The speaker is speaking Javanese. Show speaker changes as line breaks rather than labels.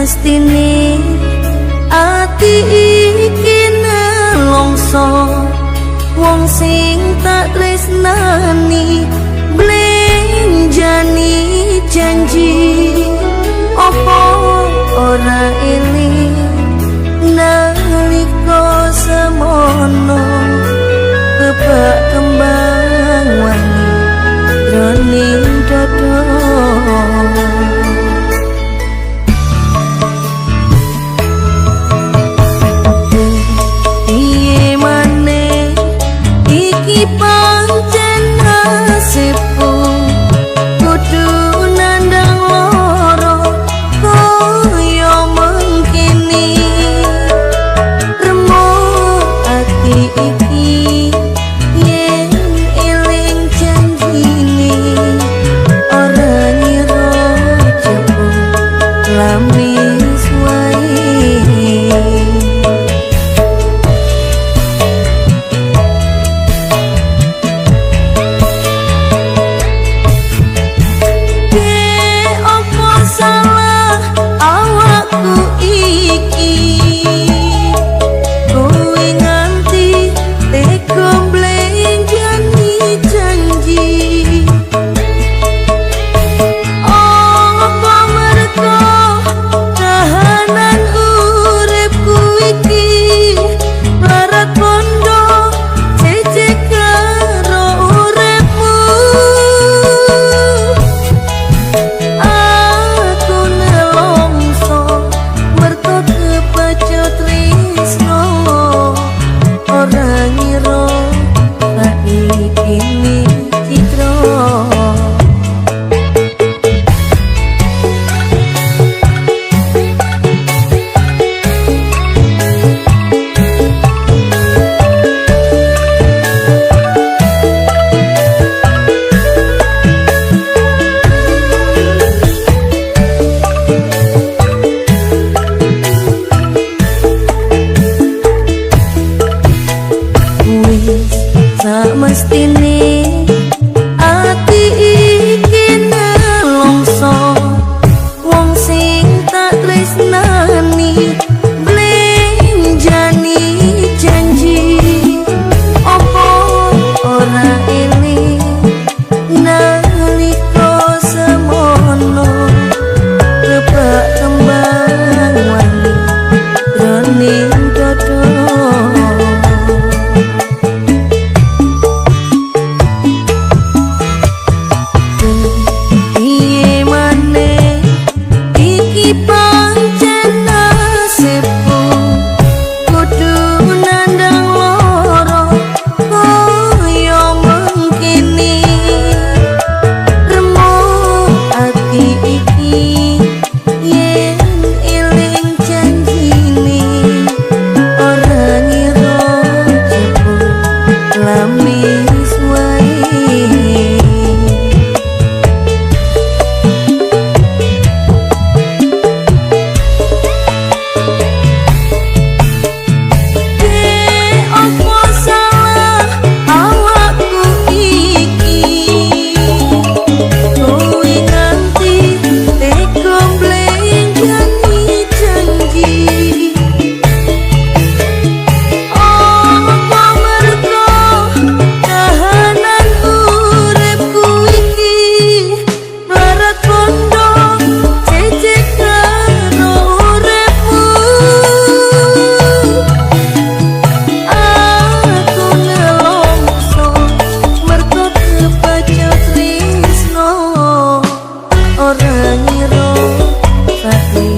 Mestine ati iki nelongso, wong sing tak tresnani blenjani janji. Opo ora eling nalika semono kebak kembang wangi jroning dada. Piye maneh iki pancen nasibku, kudu nandang loro kaya mengkini. Remuk ati iki yen eling janjine, ora ngira jebul lamis wae. Opo salah awakku iki, kowe nganti tega mblenjani janji. Opo merko kahanan uripku iki mlarat bondo cecek karo uripmu. Aku nelongso merko kepacut tresno, ora ngira saiki citra. Wis samestine ati iki nelongso, wong sing tak tresnani blenjani janji. Opo ora eling nalika semono kebak kembang wangi jroning dada. Piye maneh iki pancen nasibku, kudu nandang loro kaya mengkini. Remuk ati iki yen eling janjine, ora ngira jebul lamis wae. Opo salah awakku iki, kowe nganti tega mblenjani janji. Opo merko kahanan uripku iki mlarat bondo cecek karo uripmu. Aku nelongso merko kepacut tresno, ora ngira saiki